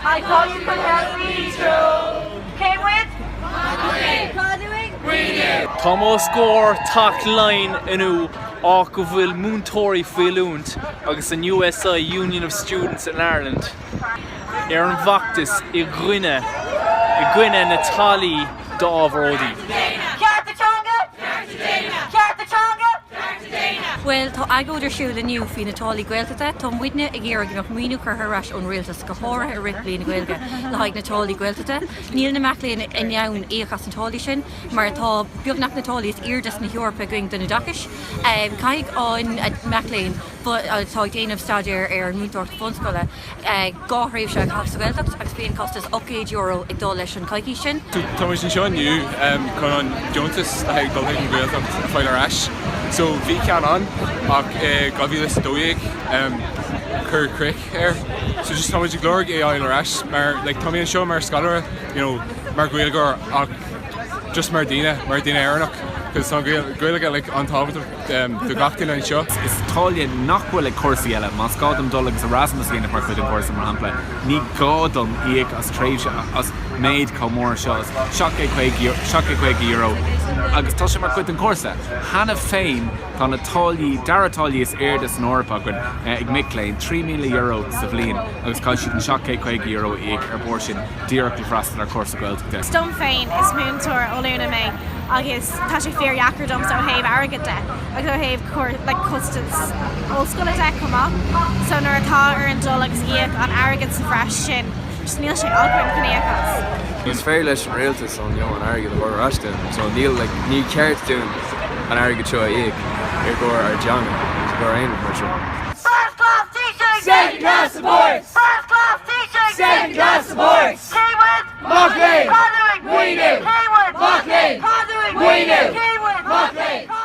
I thought you could help me through. Cé muid? Mac léinn. Cá dúinn? Maoiniú. Táim os comhair Teach Laighean inniu áit go bhfuil múinteoirí faoi oiliúint agus an USI, Union of Students in Ireland, ar an bhfeachtas i gcoinne i gcoinne na táillí d'ábhar oidí. Cearta teanga! Cearta daonna! Cearta teanga! Cearta daonna! Bhuel, tá agóid ar siúl inniu faoi na táillí Gaeltachta. Tá muidne ag iarraidh go mbeadh maoiniú curtha ar ais ón rialtas, go háirithe i rith Bliain na Gaeilge, le haghaidh na táillí Gaeltachta. Níl na mac léinn in ann íoc as na táillí sin, mar tá beagnach na táillí is airde sna hEorpa againn don oideachais. Caithfidh an mac léinn atá ag déanamh staidéar ar an múinteoireacht bhunscoile 2 thréimhse a chaitheamh sa Ghaeltacht agus bíonn costas €800 ag dul leis an coicís sin. Tá muid anseo inniu chun an deontas le haghaidh dul chuig an Ghaeltacht a fáil ar ais. So bhí ceann ann ach i 2012 cuireadh crích air. So just tá muid ag lorg é a fháil ar ais mar like tá mé anseo mar scoláire, you know, mar Ghaeilgeoir ach just mar duine, mar duine Éireannach, cos tá an Ghaeilge like an-tábhachtach do gach duine anseo. Is táille nach bhfuil ag cúrsaí eile. Más gá dom dul agus Erasmus a dhéanamh mar chuid den chúrsa, mar shampla, ní gá dom íoc as tréimhse, as méid chomh mór seo, as €750, agus tá sé mar chuid den chúrsa. Cheana féin, tá na táillí, dara táillí is airde san Eoraip againn ag mic léinn, €3,000 sa bhliain, agus caithfidh siad an €750 a íoc ar bharr sin díreach le freastal ar chúrsa Gaeltachta. Dom féin, is múinteoir oiliúna mé agus tá sé fíordheacair domsa ó thaobh airgid de agus ó thaobh cur like costas ollscoile de chomh maith. So nuair atá orainn dul agus íoc an airgead sa bhreis sin, just níl sé againn chun íoc as. Is féidir leis an rialtas an you know an airgead a chur ar ais dúinn so níl like ní ceart dúinn an airgead seo a íoc i gcomhair ár dteanga i gcomhair aon rud mar sin. First class teaching! Second class support! First class teaching! Second class support! Cé muid? Mac léinn! Cá dúinn? Maoiniú! Cé muid? Mac léinn! Cá dúinn? Maoiniú! Cé muid? Mac léinn!